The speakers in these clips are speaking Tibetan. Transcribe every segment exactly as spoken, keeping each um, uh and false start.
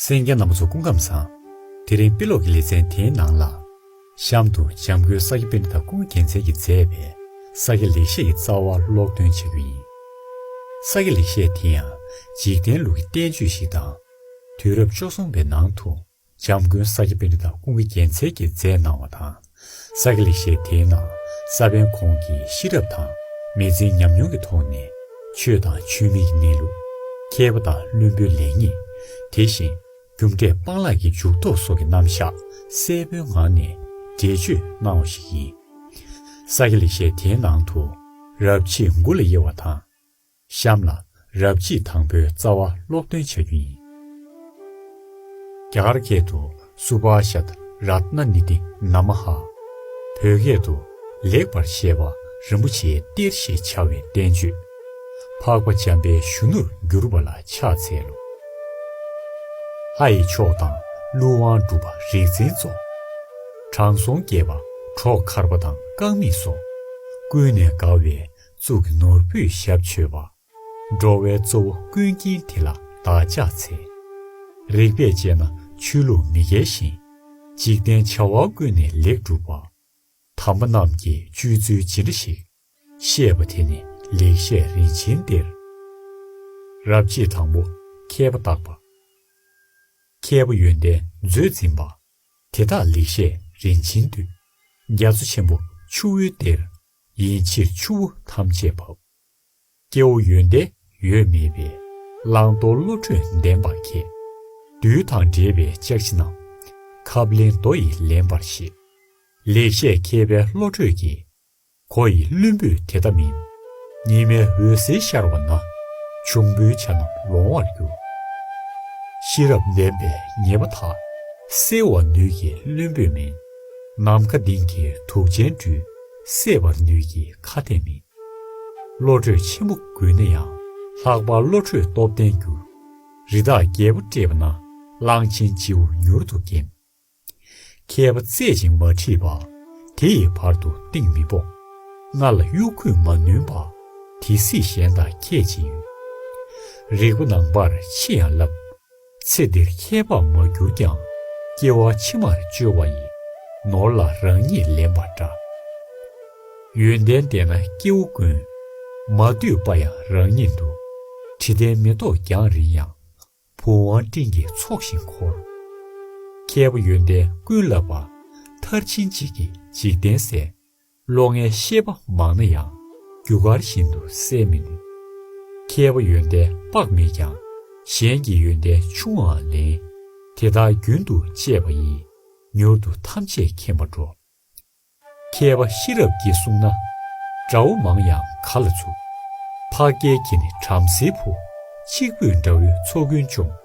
གསན་མཁན་རྣམ་པ་ཚོ་སྐུ་ཁམས་བཟང་། དེ་རིང་དཔེ་ཀློག་གི་ལེ་ཚན་དེའི་ནང་ལ། གཤམ་དུ་འཇམ་མགོན་ས་སྐྱ་པཎྜི་ཏ་ཀུན་དགའ་རྒྱལ་མཚན་གྱིས་མཛད་པའི་ས་སྐྱ་ལེགས་བཤད་ཀྱི་རྩ་བ་ཀློག་འདོན་བྱ་རྒྱུ་ཡིན། ས་སྐྱ་ལེགས་བཤད་དེ་ཡང་འཇིག་རྟེན་ལུགས་ཀྱི་བསྟན་བཅོས་ཤིག་དང་། དུས་རབས་བཅུ་གསུམ་པའི་ནང་དུ་འཇམ་མགོན་ས་སྐྱ་པཎྜི་ཏ་ཀུན་དགའ་རྒྱལ་མཚན་གྱིས་མཛད་གནང་བ་དང་། ས་སྐྱ་ལེགས་བཤད་དེའི་ནང་ས་པཎ་ཁོང་གིས་ཤེས་རབ་དང་མི་ཚེའི་ཉམས་མྱོང་གི་ཐོག་ནས་ཆོས་དང་ཆོས་མིན་གྱི་གནས་ལུགས། མཁས་པ་དང་བླུན་པོའི་ལེགས་ཉེས། དེ་བཞིན་རྒྱུ་འབྲས་སྤང་བླང་གི་འཇུག་ལྡོག་སོགས་ཀྱི་རྣམ་གཞག་གསལ་པོའི་ངང་ནས་འགྲེལ་བརྗོད་གནང་བ་ཞིག་ཡིན། ས་སྐྱ་ལེགས་བཤད་དེའི་ནང་དུ་རབ་བྱེད་མགུ་ལ་དབྱེ་བ་དང་། གཤམ་ལ་རབ་བྱེད་དང་པོའི་རྩ་བ་ཀློག་འདོན་བྱ་རྒྱུ་ཡིན། རྒྱ་གར་སྐད་དུ་སུ་བྷ་ཤད་རཏྣ་ནི་ཏི་ན་མ་ཧ། བོད་སྐད་དུ་ལེགས་པར་བཤད་པ་རིན་པོ་ཆེའི་གཏེར་ཞེས་བྱ་བའི་བསྟན་བཅོས། འཕགས་པ་འཇམ་པའི་གཞོན་ནུར་གྱུར་པ་ལ་ཕྱག་འཚལ་ལོ། ལྷ་ཡི་མཆོག་དང་ཀླུ་དབང་གྲུབ་པ་རིག་འཛིན་ཚོགས། དྲང་སྲོང་བརྒྱད་པ་གྲོགས་མཁར་པ་དང་རྐང་མིག་སོགས། ཀུན་ནས་དགའ་བའི་གཙུག་གི་ནོར་བུས་ཞབས་མཆོད་པ། འགྲོ་བའི་གཙོ་བོ་ཀུན་མཁྱེན་དེ་ལ་བདག་ཕྱག་འཚལ། རིགས་པས་དཔྱད་ན་ཆོས་ལུགས་མི་འགལ་ཞིང་། འཇིག་རྟེན་བྱ་བ་ཀུན་ནས་ལེགས་གྲུབ་པ། དམ་པ་རྣམས་ཀྱི་སྤྱོད་ཚུལ་ཇི་འདྲ་ཞིག། བཤད་པ་དེ་ནི་ལེགས་བཤད་རིན་ཆེན་གཏེར། རབ་བྱེད་དང་པོ་མཁས་པ་བརྟག་པ། མཁས་པ་ཡོན་ཏན་མཛོད་འཛིན་པ། དེ་དག་ལེགས་བཤད་རིན་ཆེན་འདུས། རྒྱ་མཚོ་ཆེན་པོ་ཆུ་བོའི་གཏེར། ཡིན་ཕྱིར་ཆུ་བོ་ཐམས་ཅད་འབབ། སྐྱེ་བོ་ཡོན་ཏན་ཡོད་མེད་པའི། བླང་དོར་བློ་གྲོས་ལྡན་པ་མཁས། བདུད་དང་འདྲེས་པའི་ལྕགས་ཕྱེ་རྣམས། ཁབ་ལེན་རྡོ་ཡིས་ལེན་པར་ཤེས། ལེགས་བཤད་མཁས་པའི་བློ་གྲོས་ཀྱིས། གོ་ཡི་བླུན་པོས་དེ་ལྟ་མིན། ཉི་མའི་འོད་ཟེར་ཤར་བ་ན། འབྱུང་པོའི་ཆ་རྣམས་ལོང་བར་འགྱུར། ཤེས་རབ་ལྡན་པས་ཉེས་པ་དག། སེལ་བར་ནུས་ཀྱི་བླུན་པོས་མིན། ནམ་མཁའ་ལྡིང་གི་དུག་ཅན་སྦྲུལ། བསད་པར་ནུས་ཀྱི་ཁྭ་ཏས་མིན། བློ་གྲོས་ཆེན་པོ་རྒུད་ན་ཡང་། ལྷག་པར་བློ་གྲོས་སྟོབས་ལྡན་འགྱུར། རི་དྭགས་རྒྱལ་པོ་བསྐྲད་པ་ན། གླང་ཆེན་སྤྱི་བོ་མྱུར་དུ་འགེམས། མཁས་པ་རྩེད་ཅིང་མ་ཁྲིད་པ། དེ་ཡི་བར་དུ་གཏིང་མི་དཔོག །རྔ་ལ་གཡོ་འགུལ་མ་ནུས་པ། དེ་སྲིད་གཞན་དག་ཁྱད་ཅི་ཡོད། རིག་པ་ནང་པར་ཕྱི་ཡང་བསླབ། ཚེ་འདིར་མཁས་པར་མ་གྱུར་ཀྱང་། སྐྱེ་བ་ཕྱི་མར་བཅོལ་བ་ཡི། ནོར་ལ་རང་ཉིད་ལེན་པ་འདྲ། ཡོན་ཏན་ལྡན་ན་སྐྱེ་བོ་ཀུན། མ་འདུས་པ་ཡང་རང་ཉིད་དུ། དྲི་ལྡན་མེ་ཏོག་རྒྱང་རིང་ཡང་། བུམ་དབང་སྤྲིན་གྱིས་ཚོགས་ཤིང་འཁོར། མཁས་པ་ཡོན་ཏན་ཀུན་བསླབ་པ། མཐར་ཕྱིན་གཅིག་གིས་འཇིག་རྟེན་གསལ། བློ་ངན་ཤེས་པ་མང་ན་ཡང་། རྒྱུ་སྐར་བཞིན་དུ་གསལ་མི་ནུས། མཁས་པ་ཡོན་ཏན་དཔག་མེད་ཀྱང་། གཞན་གྱི་ཡོན་ཏན་ཆུང་བའང་ལེན། དེ་དག་རྒྱུན་དུ་སྤྱད་པ་ཡིས། མྱུར་དུ་ཐམས་ཅད་མཁྱེན་པར་འགྲོ། མཁས་པ་ཤེས་རབ་ཀྱིས་གསུངས་ན། དགྲ་བོ་མང་ཡང་ག་ལ་ཚུགས། འཕགས་རྒྱལ་གྱིས་ནི་བྲམ་ཟེའི་བུ། གཅིག་པུས་དགྲ་བོའི་ཚོགས་ཀུན་འཇོམས།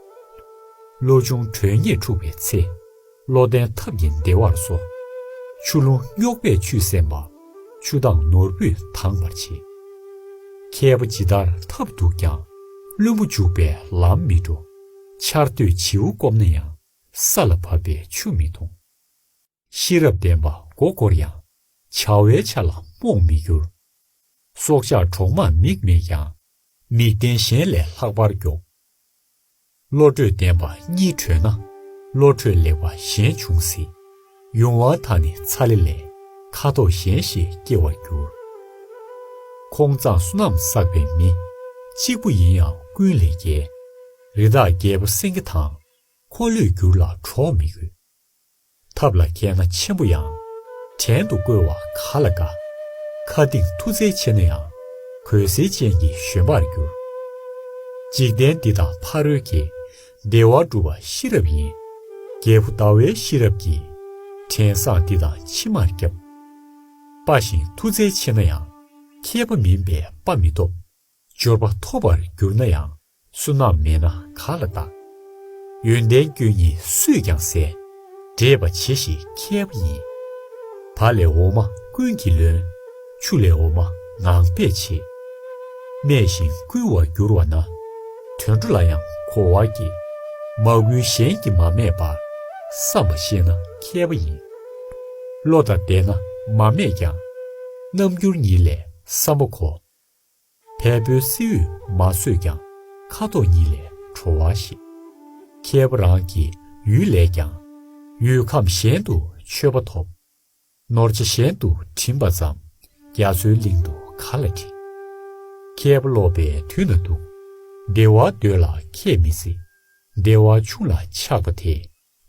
བློ་ཆུང་གྲོས་ཉེས་འཁྲུགས་པའི་ཚེ། བློ་ལྡན་ཐབས་ཀྱིས་བདེ་བར་གསོ། ཆུ་ཀླུང་རྙོག་པས་ཆུད་གསན་པ། ཆུ་དྭངས་ནོར་བུས་དྭངས་པར་བྱེད། མཁས་པ་ཇི་ལྟར་ཐབས་རྡུགས་ཀྱང་། བླུན་པོ་འཇུག་པའི་ལམ་མི་འགྲོ། ཆར་སྡོད་བྱིའུ་བསྐོམ་ན་ཡང་། ས་ལ་བབས་པའི་ཆུ་མི་འཐུང་། ཤེས་རབ་ལྡན་པ་མགོ་བསྐོར་ཡང་། བྱ་བའི་ཆ་ལ་རྨོངས་མི་འགྱུར། སྲོག་ཆགས་གྲོག་མར་མིག་མེད་ཀྱང་། མིག་ལྡན་གཞན་ལས་ལྷག་པར་མགྱོགས། བློ་གྲོས་ལྡན་པ་གཉིད་བྲོས་ན། བློ་གྲོས་ལེགས་པ་གཞན་བྱུང་སྲིད། ཡུང་བ་དང་ནི་ཚ་ལེ་ལས། ཁ་དོག་གཞན་ཞིག་སྐྱེ་བར་འགྱུར། ཁོང་ཚང་བསོད་ནམས་བསགས་པའི་མི། གཅིག་པུ་ཡིན་ཡང་ཀུན་ལས་རྒྱལ། རི་དྭགས་རྒྱལ་པོ་སེང་གེ་དང་། འཁོར་ལོས་བསྒྱུར་ལ་གྲོགས་མི་དགོས། ཐབས་ལ་མཁས་ན་ཆེན་པོ་ཡང་། བྲན་དུ་བཀོལ་བ་ག་ལ་དགའ། མཁའ་ལྡིང་མཐུ་རྩལ་ཆེ་ན་ཡང་། གོས་གཟེར་ཅན་གྱི་བཞོན་པར་འགྱུར། འཇིག་རྟེན་འདི་དང་ཕ་རོལ་གྱི། བདེ་བ་སྒྲུབ་པ་ཤེས་རབ་ཡིན། རྒྱལ་པོ་ཟླ་བའི་ཤེས་རབ་ཀྱིས། བྲན་བཟང་འདི་དང་ཕྱི་མར་སྐྱབས། དཔའ་ཞིང་མཐུ་རྩལ་ཆེ་ན་ཡང་། མཁས་པ་མིན་པས་དཔའ་མི་ཐོབ། འབྱོར་པ་ཐོབ་པར་གྱུར་ན་ཡང་། བསོད་ནམས་མེད་ན་ག་ལ་བཏགས། ཡོན་ཏན་སྐྱོན་གཉིས་སུས་ཀྱང་ཟད། འདྲེས་པ་བྱེད་ཞིང་མཁས་པ་ཡིན། བ་ལས་འོ་མ་ཀུན་གྱིས་ལོན། ཆུ་ལས་འོ་མ་ངང་པས་བྱེད། སྨྲས་ཤིང་བསྐུལ་བར་འགྱུར་བ་ན། དུད་འགྲོ་ལ་ཡང་གོ་བར་བགྱི། མ་བསྐུལ་གཞན་གྱིས་མ་སྨྲས་པར། བསམ་པ་ཤེས་ན་མཁས་པ་ཡིན། བློ་དང་ལྡན་ན་མ་སྨྲས་ཀྱང་། རྣམ་འགྱུར་ཉིད་ལས་བསམ་པ་གོ། བལ་པོའི་སེའུས་མ་གསོས་ཀྱང་། ཁ་དོག་ཉིད་ལས་བྲོ་བ་ཞེས། མཁས་པ་རང་གི་ཡུལ་ལས་ཀྱང་། ཡུལ་ཁམས་གཞན་དུ་ཆོས་པ་ཐོབ། ནོར་ཆ་གཞན་དུ་བྲིན་པ་ཙམ། རྒྱ་མཚོའི་གླིང་དུ་ག་ལ་བྲི། མཁས་པ་ལོག་པའི་དུས་ན་སྡུག། བདེ་བ་འདོད་ལ་མཁས་མི་སྲིད། བདེ་བ་ཆུང་ལ་ཆགས་པ་དེས།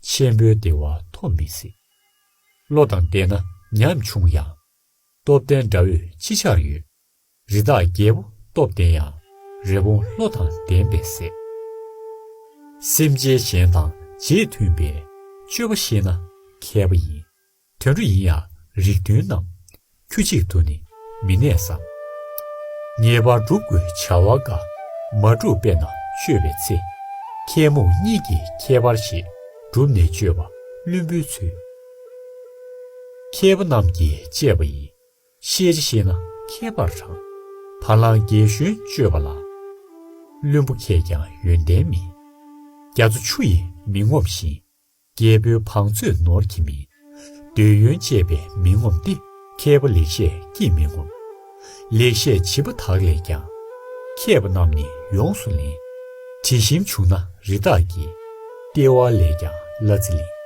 ཆེན་པོའི་བདེ་བ་ཐོབ་མི་སྲིད། བློ་དང་ལྡན་ན་ཉམ་ཆུང་ཡང་། སྟོབས་ལྡན་དགྲ་བོས་ཅི་བྱར་ཡོད། རི་དྭགས་རྒྱལ་པོ་སྟོབས་ལྡན་ཡང་། རི་བོང་བློ་དང་ལྡན་པས་ཟད། སེམས་ཅན་གཞན་དང་རྗེས་མཐུན་པའི། སྤྱོད་པ་ཤེས་ན་མཁས་པ་ཡིན། དུད་འགྲོ་ཡིན་ཡང་རིགས་མཐུན་རྣམས། ཁྱུ་གཅིག་ཏུ་ནི་མི་གནས་སམ། ངེས་པར་བསྒྲུབ་དགོས་བྱ་བ་འགའ། མ་བསྒྲུབས་དཔེར་ན་སྤྱོད་པའི་ཚེ། མཁས་རྨོངས་གཉིས་ཀྱི་ཁྱད་པར་ཤེས། བསྒྲུབས་ནས་སྤྱོད་པ་བླུན་པོའི་ཚུལ། མཁས་པ་རྣམས་ཀྱིས་དཔྱད་པ་ཡིས། ཤེས་བྱ་ཤེས་ན་མཁས་པར་གྲགས། བ་ལང་རྒྱལ་གཞོན་སྤྱོད་པ་ལ། བླུན་པོ་མཁས་ཀྱང་ཡོན་ཏན་མེད། རྒྱ་མཚོ་ཆུ་ཡིས་མི་ངོམས་ཤིང་། རྒྱལ་པོའི་བང་མཛོད་ནོར་གྱིས་མིན། འདོད་ཡོན་བཅས་པས་མི་ངོམས་ཏེ། མཁས་པ་ལེགས་བཤད་ཀྱིས་མི་ངོམས། ལེགས་བཤད་བྱིས་པ་དག་ལས་ཀྱང་། མཁས་པ་རྣམས་ནི་ཡོངས་སུ་ལེན། དྲི་ཞིམ་བྱུང་ན་རི་དྭགས་ཀྱི། ལྟེ་བ་ལས་ཀྱང་གླ་རྩི་ལེན།